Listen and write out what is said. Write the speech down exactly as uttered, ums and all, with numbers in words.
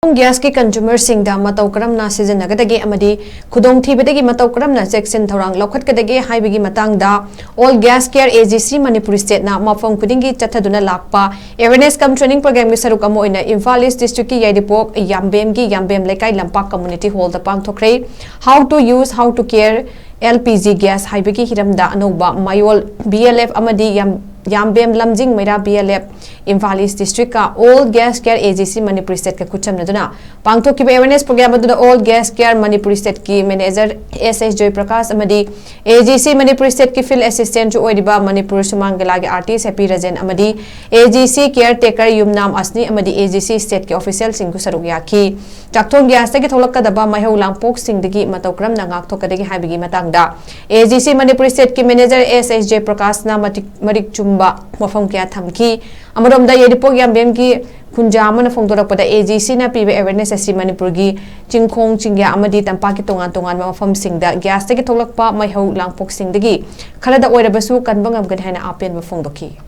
ꯒ꯭ꯌꯥꯁꯀꯤ ꯀꯟꯖꯨꯃꯔꯁꯤꯡꯗ ꯃꯇꯧ ꯀꯔꯝꯅ ꯁꯤꯖꯤꯟꯅꯒꯗꯒꯦ ꯑꯃꯗꯤ ꯈꯨꯗꯣꯡꯊꯤꯕꯗꯒꯤ ꯃꯇꯧ ꯀꯔꯝꯅ ꯆꯦꯛꯁꯤꯟ ꯊꯧꯔꯥꯡ ꯂꯧꯈꯠꯀꯗꯒꯦ ꯍꯥꯏꯕꯒꯤ ꯃꯇꯥꯡꯗ All Gas Care A G C Manipur Stateꯅ ꯃꯐꯝ ꯈꯨꯗꯤꯡꯒꯤ ꯆꯠꯊꯗꯨꯅ ꯂꯥꯛꯄ Awareness cum Training Programꯒꯤ ꯁꯔꯨꯛ ꯑꯃ ꯑꯣꯏꯅ ꯏꯝꯐꯥꯜ ꯏꯁ ꯗꯤꯁꯇ꯭ꯔꯤꯛꯀꯤ ꯌꯥꯏꯔꯤꯄꯣꯛ ꯌꯥꯝꯕꯦꯝꯒꯤ ꯌꯥꯝꯕꯦꯝ ꯂꯩꯀꯥꯏ ꯂꯝꯄꯥꯛ ꯀꯝꯃ꯭ꯌꯨꯅꯤꯇꯤ ꯍꯣꯜꯗ ꯄꯥꯡꯊꯣꯛꯈ꯭ꯔꯦ꯫ How to use, how to care L P G gas ꯍꯥꯏꯕꯒꯤ ꯍꯤꯔꯝꯗ ꯑꯅꯧꯕ ꯃꯌꯣꯜ B L F ꯑꯃꯗꯤ ꯌꯥꯝ-, ꯌꯥꯝꯕꯦꯝ ꯂꯝꯖꯤꯡ ꯃꯩꯔꯥ B L F Imphal is ꯗꯤꯁꯇ꯭ꯔꯤꯛꯀ All Gas Care A G C Manipur Stateꯀ ꯈꯨꯠꯁꯝꯅꯗꯨꯅ ꯄꯥꯡꯊꯣꯛꯈꯤꯕ awareness program ꯑꯗꯨꯗ All Gas Care Manipur Stateꯀꯤ manager S S Joy Prakash ꯑꯃꯗꯤ A G C Manipur Stateꯀꯤ field assistantꯁꯨ ꯑꯣꯏꯔꯤꯕ ꯃꯅꯤꯄꯨꯔ ꯁꯨꯃꯥꯡ ꯂꯤꯂꯥꯒꯤ artist Happy Rajen ꯑꯃꯗꯤ A G C caretaker ꯌꯨꯝꯅꯥꯝ ꯑꯁꯅꯤ ꯑꯃꯗꯤ A G C stateꯀꯤ officialꯁꯤꯡꯁꯨ ꯁꯔꯨꯛ ꯌꯥꯈꯤ꯫ ꯆꯥꯛꯊꯣꯡ ꯒ꯭ꯌꯥꯁꯇꯒꯤ ꯊꯣꯛꯂꯛꯀꯗꯕ ꯃꯩꯍꯧ ꯂꯥꯡꯄꯣꯛꯁꯤꯡꯗꯒꯤ ꯃꯇꯧ ꯀꯔꯝꯅ ꯉꯥꯛꯊꯣꯛꯀꯗꯒꯦ ꯍꯥꯏꯕꯒꯤ ꯃꯇꯥꯡꯗ A G C Manipur Stateꯀꯤ manager S S Joy Prakashꯅ ꯃꯇꯤꯛ-, ꯃꯔꯤꯛ ꯆꯨꯝꯕ ꯋꯥꯐꯝ ꯀꯌꯥ ꯊꯝꯈꯤ꯫ ꯑꯃꯔꯣꯝꯗ ꯌꯥꯏꯔꯤꯄꯣꯛ ꯌꯥꯝꯕꯦꯝꯒꯤ ꯈꯨꯟꯖꯥ ꯑꯃꯅ ꯐꯣꯡꯗꯣꯔꯛꯄꯗ A G Cꯅ ꯄꯤꯕ awareness ꯑꯁꯤ ꯃꯅꯤꯄꯨꯔꯒꯤ ꯆꯤꯡꯈꯣꯡ, ꯆꯤꯡꯌꯥ ꯑꯃꯗꯤ ꯇꯝꯄꯥꯛꯀꯤ ꯇꯣꯉꯥꯟ ꯇꯣꯉꯥꯟꯕ ꯃꯐꯝꯁꯤꯡꯗ ꯒ꯭ꯌꯥꯁꯇꯒꯤ ꯊꯣꯛꯂꯛꯄ ꯃꯩꯍꯧ ꯂꯥꯡꯄꯣꯛꯁꯤꯡꯗꯒꯤ ꯈꯔꯗ ꯑꯣꯏꯔꯕꯁꯨ ꯀꯟꯕ ꯉꯝꯒꯅꯤ ꯍꯥꯏꯅ ꯑꯄꯦꯟꯕ ꯐꯣꯡꯗꯣꯛꯈꯤ꯫